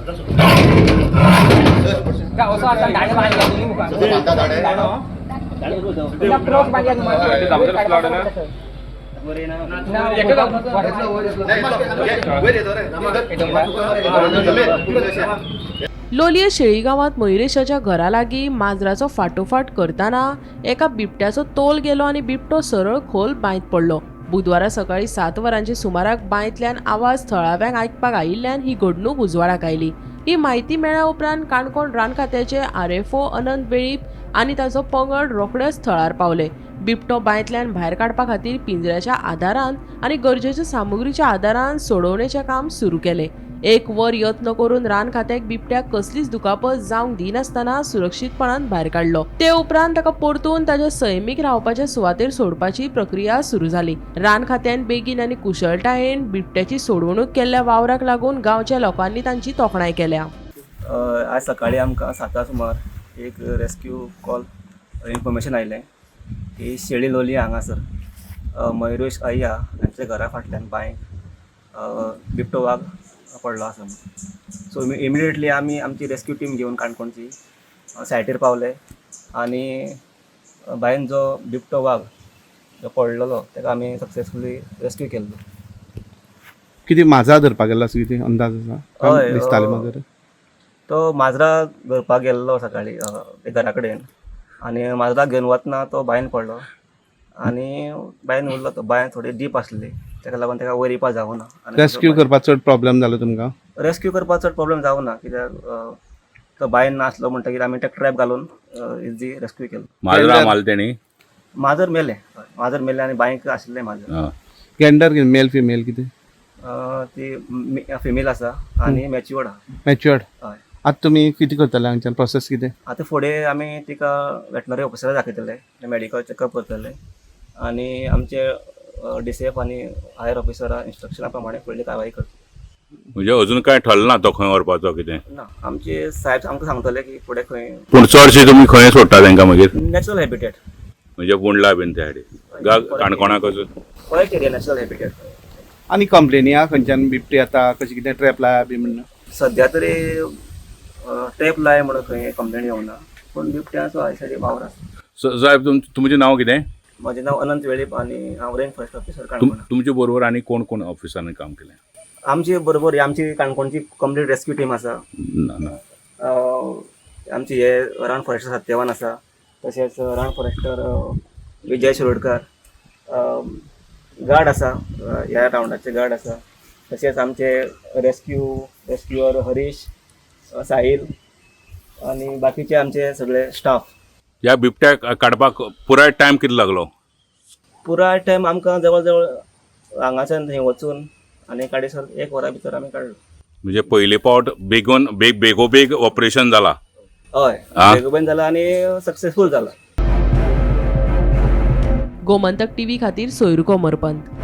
लोलये शेळी गांवांत मयुरेशाच्या घरा लागीं माजराचो फाटोफाट करतना एका बिबट्याचो तोल गेलो आनी बिबटो सरळ खोल बांयत पडलो. बुधवारा सकाळीं 7 वरांचे सुमाराक बांयतल्यान आवाज थळाव्यांक आयकपाक आयिल्ल्यान ही घडणूक उजवाडाक आयली. ही म्हायती मेळ्ळ्या उपरांत काणकोण रान खात्याचे RFO अनंत वेळीप आनी ताचो पंगड रोखडेच थळार पावले. बिबटो बांयतल्यान भायर काडपा खातीर पिंजऱ्याच्या आदारान आनी गरजेच्या सामुग्रीच्या आदारान सोडोवणेचें काम सुरू केलें. 1 वर यत्न करून रान खात्याक बिबट्याक कसलीच दुखापत जावंक दिनासतना सुरक्षीतपणान भायर काडलो. ते उपरांत ताका परतून ताच्या सैमीक रावपाच्या सुवातेर सोडपाची प्रक्रिया सुरू जाली. रान खात्यान बेगीन आनी कुशळटायेन बिबट्याची सोडवणूक केल्ल्या वावराक लागून गांवच्या लोकांनी तांची तोखणाय केल्या. आज सकाळी आमकां 7 सुमार एक रेस्क्यू कॉल इन्फॉर्मेशन आयलें की शेळी लोलये हांगासर मयुरेश अय्या हांच्या घरा फाटल्यान बांयक बिबटो वाग पडलो आसा म्हणून. सो इमिडिएटली आमी आमची रेस्क्यू टीम घेवन काणकोणची सायटीर पावले आनी बांयन जो बिबटो वाग जो पडलेलो ताका आमी सक्सेसफुली रेस्क्यू केल्लो. कितें माजरां धरपाक गेल्लो असो कितें अंदाज आसा? हय, दिसतालें माजर. तो माजरां धरपाक गेल्लो सकाळी घरा कडेन आनी माजराक घेवन वतना तो बांयन पडलो आनी बांयन उरलो. तो बांय थोडी डीप आसली, ताका लागून ताका वयर येवपाक जावना. रेस्क्यू करपाक चड प्रॉब्लेम जालो तुमकां? रेस्क्यू करपाक चड प्रॉब्लेम जावना, कित्याक तो बांयन नासलो म्हणटकीर आमी ताका ट्रॅप घालून इजी रेस्क्यू केलो. माजरा मारले तेणी? माजर मेलें, माजर मेलें आनी बांयक आशिल्लें माजर. गेंडर कितें, मेल फिमेल कितें? ती फिमेल आसा आनी मॅच्युअर्ड आहा. मॅच्युअर्ड. हय. आतां तुमी कितें करतले हांगच्यान, प्रोसेस कितें? आतां फुडें आमी तिका वेटनरी ऑफिसरा दाखयतले, मेडिकल चॅकअप करतले आनी आमचे DCF आनी हायर ऑफिसरा इन्स्ट्रक्शना प्रमाणे फुडली कारवाई करतले. म्हणजे अजून काय ठरलं ना तो खंय व्हरपाचो कितें? ना, आमचे साहेब आमकां सांगतले की फुडें खंय. पूण चडशे तुमी खंय सोडटा तांकां मागीर? Natural habitat. म्हणजे बोंडला बीन त्या सायडीन, काणकोणाक अजून फॉरेस्ट एरिया, नॅचरल हॅबिटेट. आनी कंप्लेनी आहा खंयच्यान बिबटे येता, कशें कितें ट्रॅप लाया बी म्हणून? सद्या तरी ट्रॅप लाय म्हणून खंय कंप्लेन येवना, पूण बिबट्याचो हय सायडी वावर आसा. साहेब, तुमचें नांव कितें? म्हजें नांव अनंत वेळीप आनी हांव रेंज फॉरेस्ट ऑफिसर काणकोण. तुमचे बरोबर आनी कोण कोण ऑफिसरांनी काम केलें? आमचे बरोबर आमची काणकोणची कंप्लीट रेस्क्यू टीम आसा. ना ना. आमचे हे रान फॉरेस्टर सत्यवान आसा, तशेंच रान फॉरेस्टर विजय शिरोडकर गार्ड आसा, ह्या रावंडाचे गार्ड आसा, तशेंच आमचे रेस्क्युअर हरीश, साहील आनी बाकीचे आमचे सगळे स्टाफ. ह्या बिबट्याक काडपाक पुराय टायम कितलो लागलो? पुराय टायम आमकां जवळ जवळ हांगाच्यान थंय वचून आनी काडीसर 1 वरा भितर आमी काडलो. म्हणजे पयले पावट बेगोन बेग बेगोबेग ऑपरेशन जाला. हय, बेगोबेग जाला आनी सक्सेसफूल जाला. गोमंतक टीव्ही खातीर सोयरू कोमरपंत.